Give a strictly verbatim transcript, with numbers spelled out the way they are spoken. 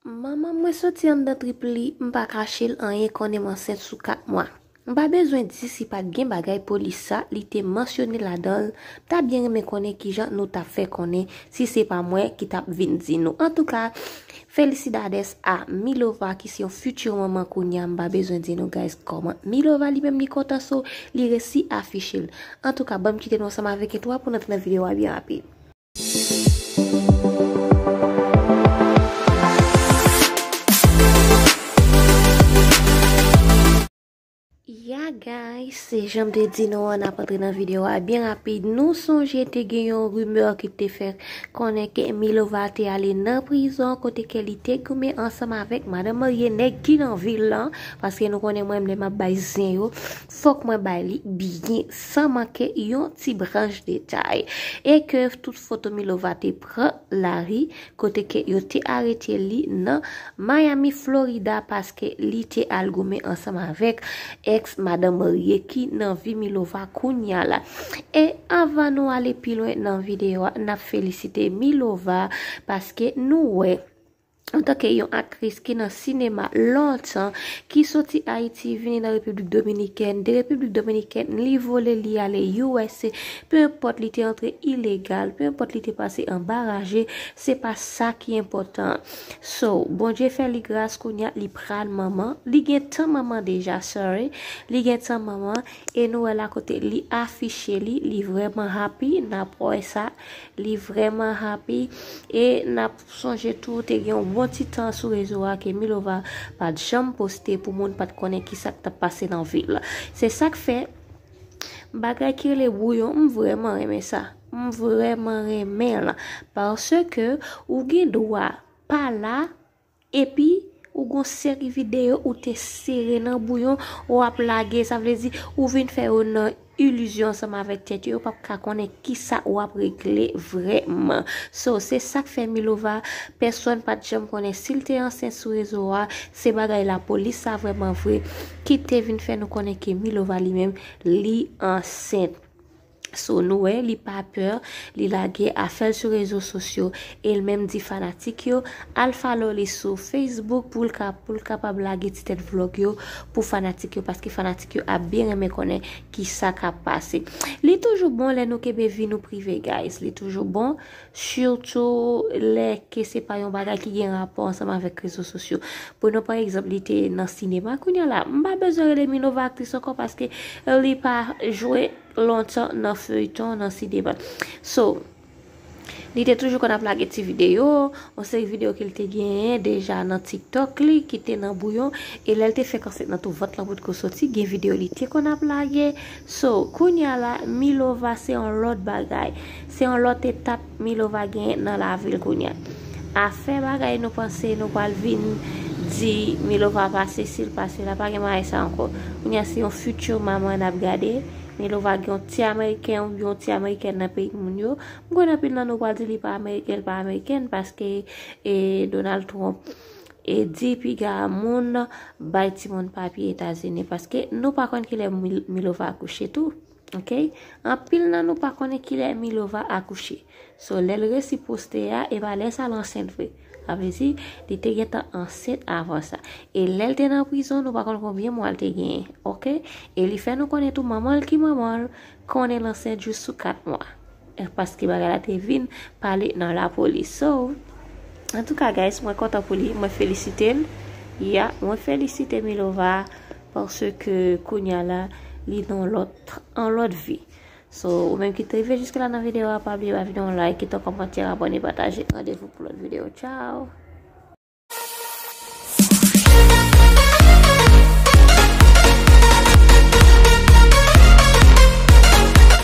Manman mwen soti anndan trip li, m pa kache l anyen, konnen m ansent sou kat mwa. M pa bezwen di si pa t gen bagay polis sa, li te mansyone ladan l, m ta byen renmen konnen kijan nou t ap fè konnen si se pa mwen ki t ap vin di nou. Antouka, felicidades a Milova ki se yon futur manman kounye a, m pa bezwen di nou guys kòman Milova li menm li kontan so, li resi afiche l. Antouka, ban m kite nou ansanm avèk entwo a pou n antre nan videyo a byen rapid. Ya guys, se jan m te di nou an, n ap antre nan videyo a byen rapid. Nou sonje te gen yon rimè ki te fè konnen ke Milova te ale nan prizon kote ke li te goumen ansanm avèk madanm marye nèg ki nan vil lan, paske nou konnen mwen lè m ap bay zen yo, fòk mwen bay li byen san manke yon ti branch detay. E ke tout foto Milova te pran lari kote ke yo te arete li nan Miami, Florida, paske li te al goumen ansanm avèk ex madanm marye ki nan vi Milova kounye a la. E anvan nou ale pi lwen nan videyo a, n ap felisite Milova paske nou wè antanke yon aktris ki nan sinema lontan, ki soti Ayiti vini nan Repiblik Dominikèn, de Repiblik Dominikèn li vole li ale U S A, pe enpòt li te antre ilegal, pe enpòt li te pase anba raje, se pa sa ki enpòtan. So, Bondye fè li gras kounye a, li pral manman, li gentan manman deja, sorry, li gentan manman, e nou wè la kote li afiche li, li vrèman happy, n ap wè sa, li vrèman happy, e n ap sonje tou, te gen yon bon ti tan sou rezo a ke Milova pa t janm poste pou moun pa t konnen ki sa k t ap pase nan vi l. Se sa k fè, bagay ki rele bouyon, m vrèman renmen sa. M vrèman renmen l. Paske ou gen dwa pa la, epi ou gon seri videyo ou te sere nan bouyon, w ap lage, sa vle di, ou vin fè yo nan ilizyon ansanm avèk tèt yo, yo p ap ka konnen kisa w ap regle vrèman. So, se sa k fè Milova, pèsonn pa t janm konnen si l te ansent sou rezo a, se bagay lapolis sa vrèman vre ki te vin fè nou konnen ke Milova li menm, li ansent. So, nou wè, li pa pè, li lage afè l sou rezo sosyo, e l menm di fanatik yo, al follow li sou Facebook pou l ka, pou l kapab lage ti tèt vlog yo pou fanatik yo, paske fanatik yo ap byen renmen konnen kisa k ap pase. Li toujou bon lè nou kenbe vi nou prive, guys. Li toujou bon, sitou lè ke se pa yon bagay ki gen rapò ansanm avèk rezo sosyo. Pou nou, pa egzanp, li te nan sinema, kounye a la, m pa bezwen rele Milova aktris ankò paske li pa jwe lontan nan feyton, nan sinema. So, li te toujou konn ap lage ti videyo, yon seri videyo ke l te genyen deja nan TikTok li, ki te nan bouyon, e lè l te fèk ansent nan tou vant lan potko soti, gen videyo li te konn ap lage. So, kounye a la, Milova se yon lòt bagay. Se yon lòt etap Milova genyen nan lavi l kounye a. Afè bagay nou panse nou pral vin di Milova pa sesi, l pa sela, pa gen bagay sa ankò. Kounye a se yon futur manman n ap gade. Milova gen yon ti ameriken oubyen yon ti amerikèn nan peyi moun yo. M konnen anpil nan nou pral di li pa ameriken, li pa amerikèn, paske, e, Donald Trump, e, di piga moun bay timoun papye Etazini, paske nou pa konn kilè Mil-, Milova akouche tou. Ok? Anpil nan nou pa konnen kilè Milova akouche. So, lè l resi poste a, e pa lè sa l ansent vre. Sa vle di, li te gentan ansent avan sa. E lè l te nan prizon, nou pa konn konbyen mwa l te genyen. Ok? E li fè nou konnen tou manman l ki manman l, konnen l ansent jis sou kat mwa. E paske bagay la te vin pale nan lapolis. So, antouka, guys, mwen kontan pou li, mwen felisite l. Ya, mwen felisite Milova, paske kounye a la, li nan lòt, an lòt vi. So, ou menm ki te rive jiske la nan videyo a, pa bliye ba videyo yon like, kite yon kòmantè, abòne, pataje. Randevou pou lòt videyo. Tchao!